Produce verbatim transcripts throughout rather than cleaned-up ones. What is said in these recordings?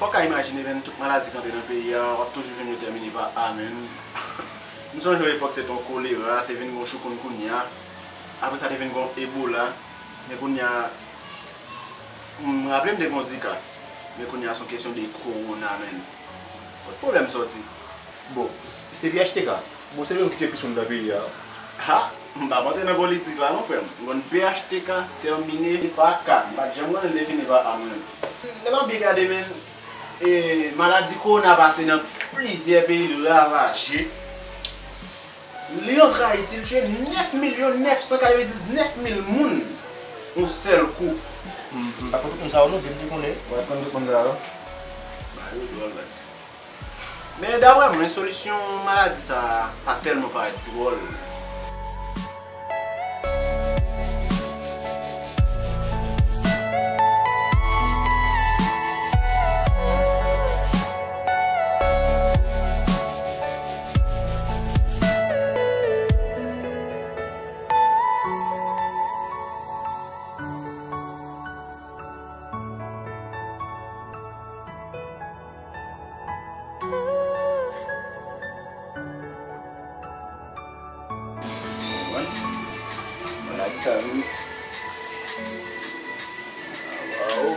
Ou ka imajine, menm tout maladi k antre nan peyi a, w ap toujou jwenn yo tèmine pa a menm. M sonje yon epòk se te yon kolera, te vin gen yon choukounkounye a, apre sa te vin gen yon ebola, men kounye a, m raple m te gen yon zika, men kounye a se yon kesyon de kowona menm. Kot pwoblèm sòti? Bon, se P H T K. Bon, se li menm ki tiye plis moun nan peyi a. Ha! M p ap antre nan politik la non, frè m. M konn P H T K tèmine pa K. M pa t janm konnen l te fini pa A mwen. Lè m ap byen gade, men, e, maladi kowona pase nan plizyè peyi, l ravaje. Li antre Ayiti, l tiye nèf milyon nèf san katrevendiznèf mil moun yon sèl kou. M, m pa konn tout moun sa yo non, byen m te konnen. Ou pa t konn tout moun sa yo? Bagay yo dwòl, baz. Men daprè mwen, solisyon maladi sa a pa tèlman parèt dwòl. Konprann? Maladi sa vini. Navarro.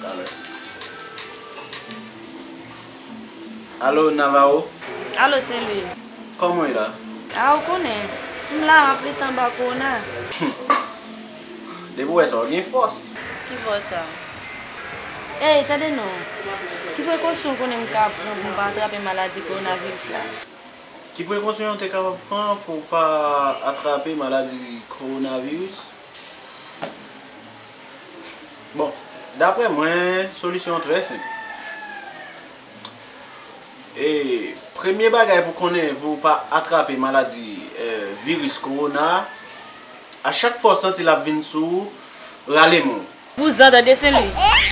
Talè. Alo, Navarro. Alo, Saint Louis. Kòman w ye la? A, ou konnen. M la, m ap lite anba kowona. Depi w wè sa, w gen fòs. Ki fòs sa? Ey, tande non. Ki prekosyon w konnen m ka pran pou m pa atrape maladi kowonaviris la? Ki prekosyon w te kapab pran pou w pa atrape maladi kowonaviris? Bon, daprè mwen, solisyon an trè senp. E, premye bagay pou konnen pou w pa atrape maladi, eh, viris kowona a, a chak fwa w santi l ap vin sou ou, rale men w. Vouzan, tande, Saint Louis.